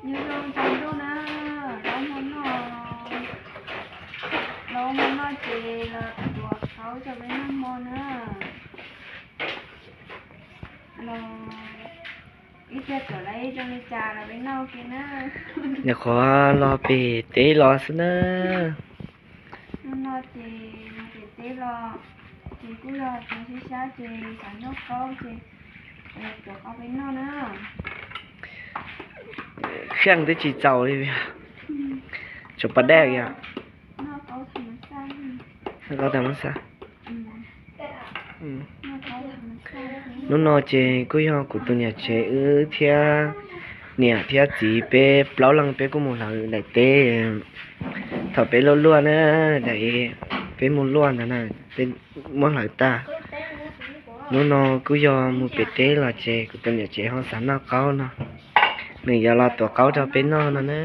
Nyob zoo tsaus ntuj na, los hmo noj, los hmo noj ces los tuav qaub rau peb noj hmo na. Los ib pliag tuav lawm zoo li cas los peb noj ua ke na. Nyuam qhuav los pem teb los xwb na. Hnub no ces mus pem teb los, ces kuj yog tsaus sab sab ces xav noj qaub ces tuav qaub peb noj na. Khiaj twb tsis txaus li, tsuas pas dej yom. Qaub tas mab xaj. Hnub no ces kuj yog kuv tus niam tsev wb thiab niam thiab txiv peb plaub leeg peb kuj mus hlawv daim teb. Thaum peb luaj luaj na, daim peb mus luaj ntawd na, peb muab hlawv tag. Hnub no kuj yog mus pem teb los ces kuv tus niam tsev ho xav noj qaub no, nws yuav los tuav qaub rau peb noj no na.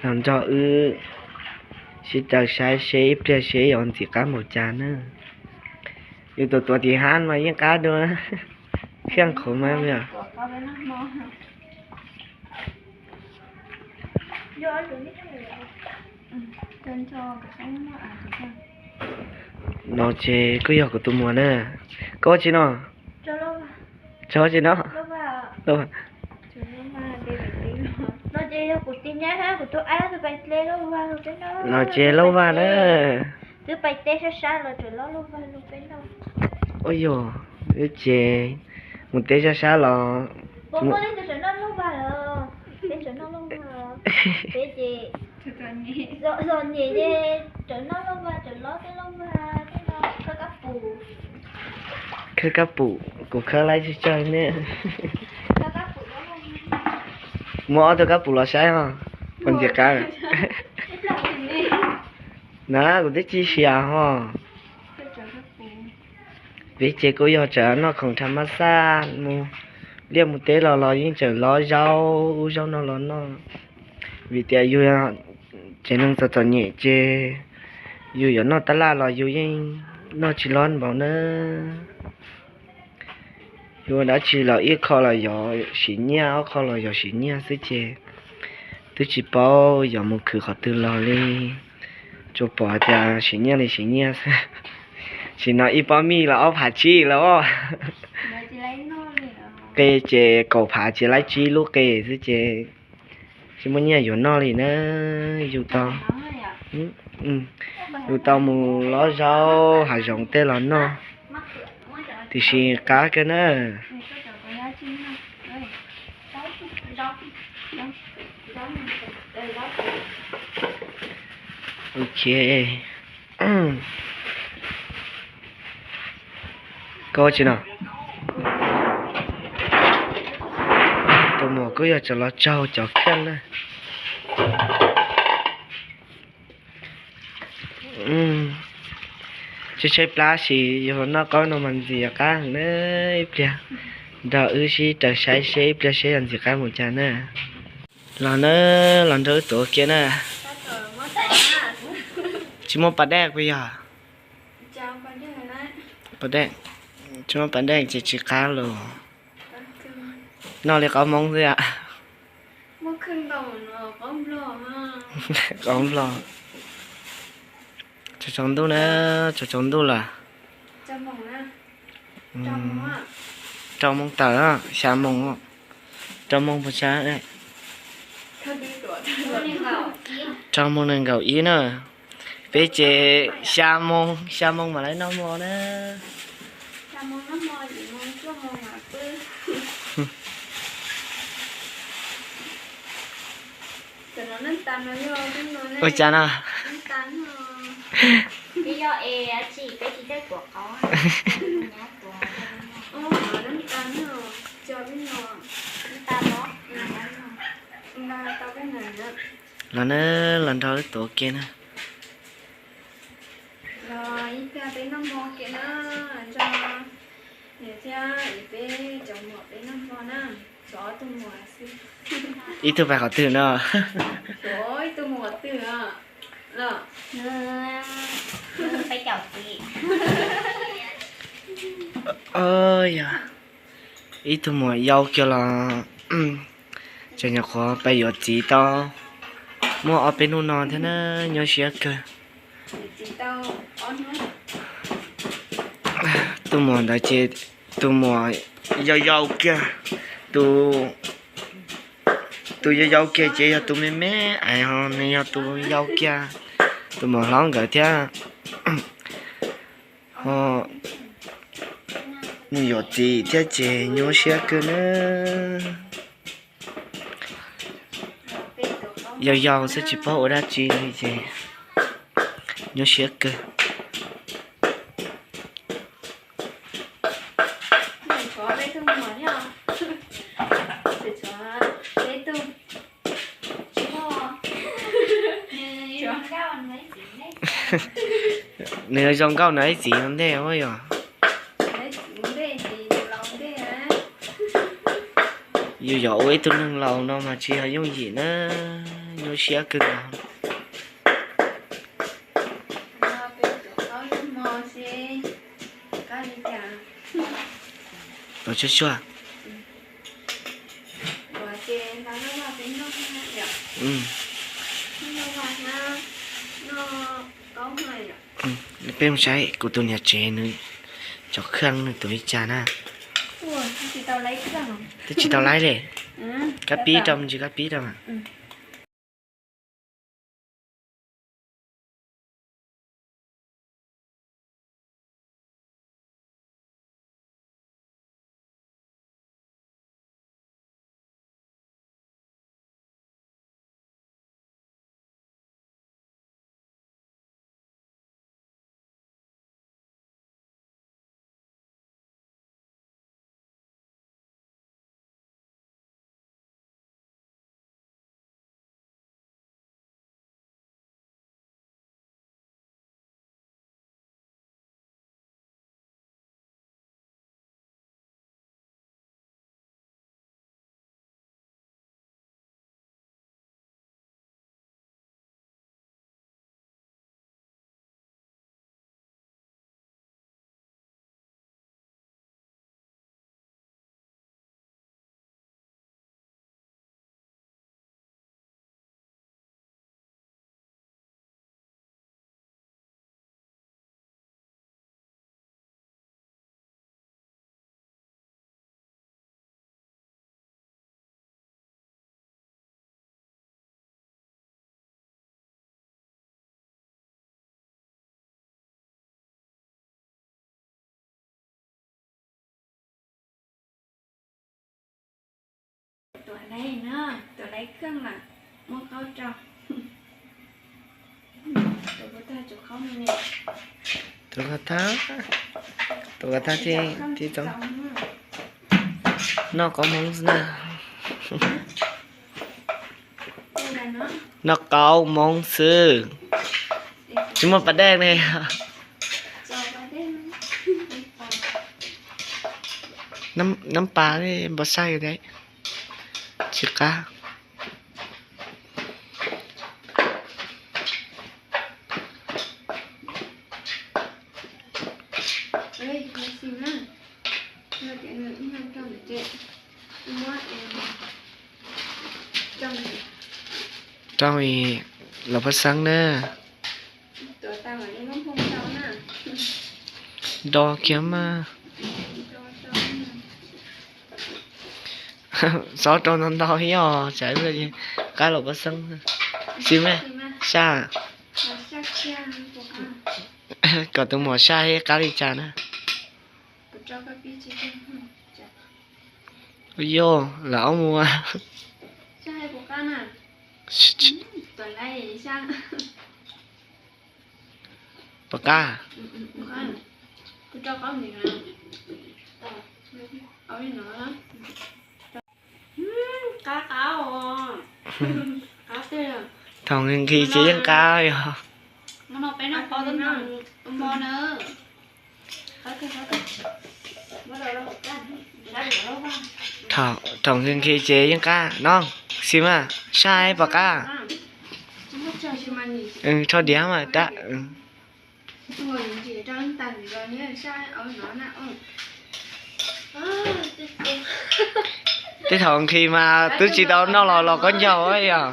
Los nrog wb sib taws saib seb ib pliag seb yuav ntxim qab npaum cas na. Yus tuav tuav tim hab mas yeej qab dua, khiaj qhuav mas yom. No ces kuj yog kuv tus muam na. Koj ua tsi no? Tso tsi no? No ces lauj vaj na. Ua yog, ces mus teb sab sab los, khawb kab pum, kuv khawb laib tsawg tsawg ne. Muab ob tug kab pum los saib os, puas ntxim qab. Na kuv twb tsis sia ho. Peb ces kuj yog tseem noj khoom tham mab xaj mus liaj mus teb los los yeej tseem lov zaub ub zaub no los noj. Vim tias yus tsev neeg txom txom nyem ces yus yuav noj tab laj los yus yeej noj tsis lov npaum na. Yus ua dab tsi los ib qho los yog siv nyiaj, ob qho los yog siv nyiaj xwb ces twb tsis paub yog mus khwv qhov twg los li. Tsuas pom tias siv nyiaj li siv nyiaj xwb. Sim no ib pob mij los ob phav tsib lawm. Qe ces kaum phav ces laib tsib lub qe xwb ces tsis muaj nyiaj yuav noj li na. Yus tau, yus tau mus lov zaub hav zoov tej los noj, tiam sis qab kawg na. Ok. Koj ua tsi no? Tus muam kuj yog tseem los tsaug cov kheej na. Tshaib tshaib plab sis yus noj qaub no mas ntxim qab heev na. Ib pliag nrog wb sib raws saib seb ib pliag seb yog ntxim qab mus cas na. Los na, los nrog wb tuav kiag na. Tsis muaj pas dej puas yog? Pas dej, tsis muaj pas dej ces tsis qab los. Noj li qaub Hmoob xwb. Qaub Nplog. Tsaus tsaus ntuj na, tsaus tsaus ntuj lawm. Rau moos tawm, xya moos, rau moos puas xya? Rau moos nees nkaum ib na. Peb ces xya moos, xya moos mam li noj hmo na. Ua cas no? Los na, los nrog wb tuav kiag na. Los ib pliag peb noj hmo kiag na, nrog niam thiab peb cov muam peb noj hmo na, tshuav ob tug muam xwb. Ib tug pais qhov twg no? Tshuav ib tug muam twg os? Peb caum txiv. Yog ib tug muam yau kiag los tseem nyuam qhuav pais yuav txiv tau muaj ob peb hnub no thiab na, nyuaj siab kawg. Tus muam ntawd ces tus muam yau yau kiag, tus, tus yau yau kiag ces yog tus me me, es ho nws yog tus yau kiag, tus muam hlob nkawd thiab. Ho mus yuav txiv thiab ces nyuaj siab kawg na. Yau yau xwb tsis paub ua dab tsi li ces nyuaj siab kawg. Nws zoo nkauj na ib txiv ua ntej yog. Yus yog ua ib tug neeg laus no mas tsis yog yooj yim na, nyuaj siab kawg nkaus. Tsuag tsuag. Peb mus saib kuv tus niam tsev nws cov khaj nws tus li cas na. Twb tsis tau laib li. Kab pib rau me ntsis, kab pib rau. Tus ko tag, tus ko tag tib txoov. Noj qauv hmoov xwb na. Noj qauv hmoov xwb. Tsis muaj pas dej ne. Nab pas npau saib tsis qab. Rau los pab xeeb na. Do kiag mas. Xob rau ntau ntau ib os, tsam qab los pab xeeb. Xib me, saj. Kom tus muam saj ib qab li cas na. Yog lam ob mus. Pom qab. Thaum nqhis ces yeej qab yog. Thaum nqhis ces yeej qab no, xib mas, saj pom qab. Rho diav mas rab. Tej thaum nqhis mas twb tsis tau noj los los koj ncaug yom.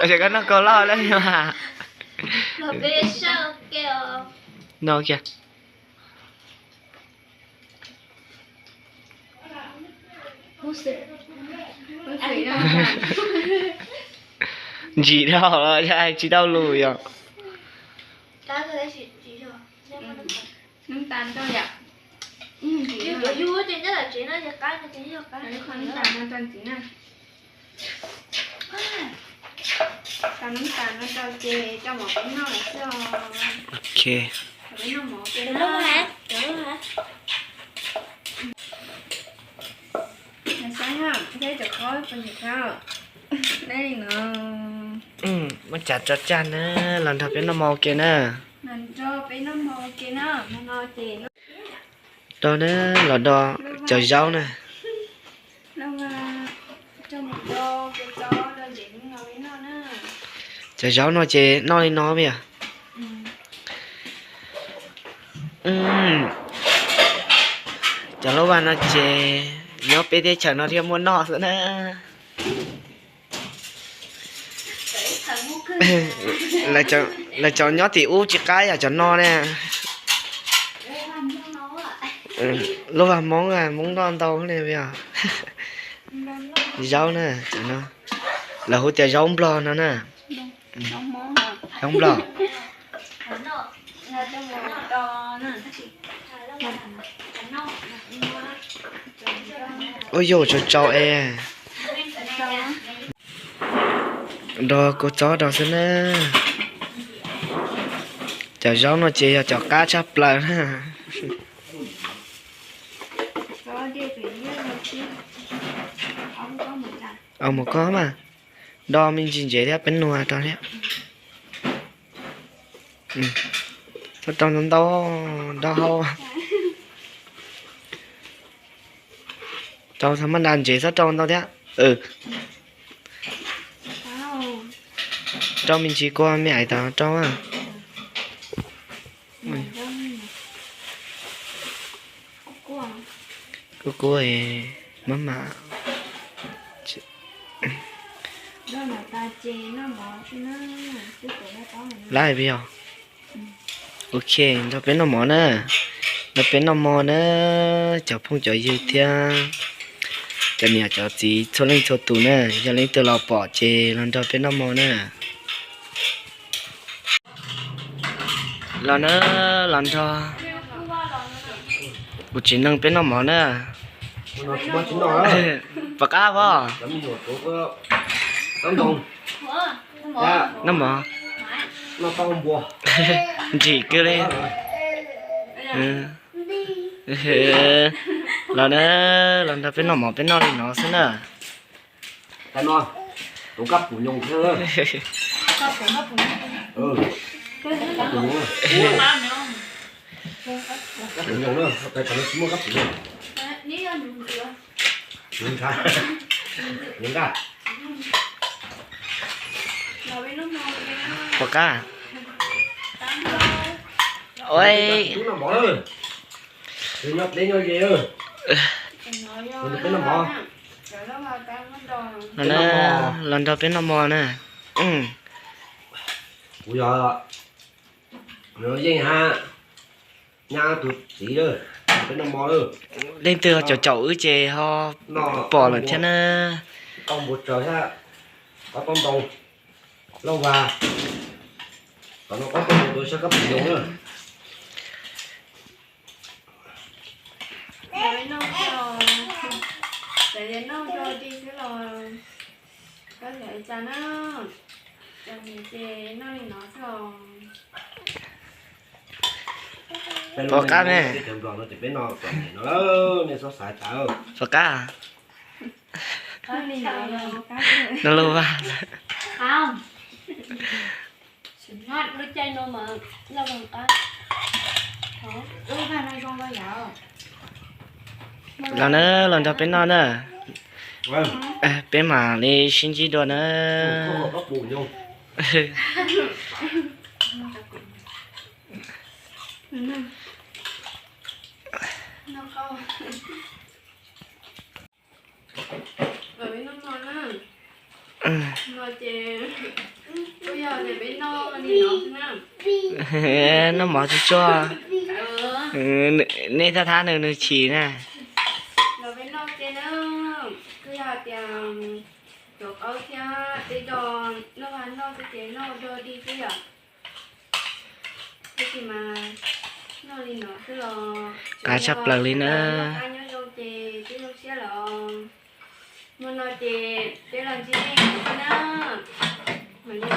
Ces koj noj koj loj lawm mas. No kiag. Ntsim dhau los yog hais tsis tau lus yom. Tau nub tas no rau ces coj mov peb noj lawm xwb os. Ok. Peb noj mov peb noj. Saib thiab cov qhov pos ntsis qab. Dab li no. Muab cas tso tsag na, los nrog peb noj mov ua ke na. Los nrog peb noj mov ua ke na, no no ces. Do na, los do cov zaub na. Cov zaub no ces noj li no yom. Cov lub vaj no ces nyob peb teb chaws no thiaj muaj noj xwb na. Lawv cov nyob tim ub tsis qab yam cov no ne. Lub vaj Hmoob, Hmoob noj ntau li os. Zaub na, cov no. Lawv hu tias zaub nplog no na. Zaub nplog. Ua yus tsau tsau es. Do kua txob rau xwb na. Cov zaub no ces yog cov qab tshaj plaws na. Au mus koj mas. Do me ntsis ntsev thiab peb nua rau thiab. Txhob rau ntau ntau, do hau. Rau txhob maj nra ntsev, txhob rau ntau thiab. Rau me ntsis kua me ais tod rau. Kuj kuj maj mam. Lab peb yog. Ok, nrog peb noj mov na. Nrog peb noj mov na, cov phooj cov ywg thiab cov niam cov txiv txhua leej txhua tus na, yog leej twg los pom ces los nrog peb noj mov na. Los na, los nrog kuv txiv neej peb noj mov na. Pom qab pob? Noj mov. Ntsim kawg li. Los na, los nrog peb noj mov peb noj li no xwb na. Pom qab. Ua, los na, los nrog peb noj mov na. Kuv yog yeej hab nyab tus txiv, peb noj mov. Leej twg caum caum wb ces ho pom lawm thiab na. Qaub npua tsaws thiab, qaub taub ntoo, lauj vag, tom no qaub taub ntoo tuav sab kab pum zoo na. Pom qab ne. Pom qab. Noj lauj vag. Los na, los nrog peb noj na. Peb mam li sib ntsib dua na. Noj qaub. Los peb noj mov na. Mov ces kuj yog tias peb noj li no xwb na. Noj mov tsuag tsuag. Nej thab thab nws, nws chim na. Los peb noj ces na, kuj yog tias cov qaub thiab peb do noj vaj noj tsev ces noj ua dog dig xwb yom. Tab sis mas noj li no xwb los qab tshaj plaws li na. Noj qab nyob zoo ces peb zoo siab los. Hmo no ces peb los ntsib nej xwb na. Mam li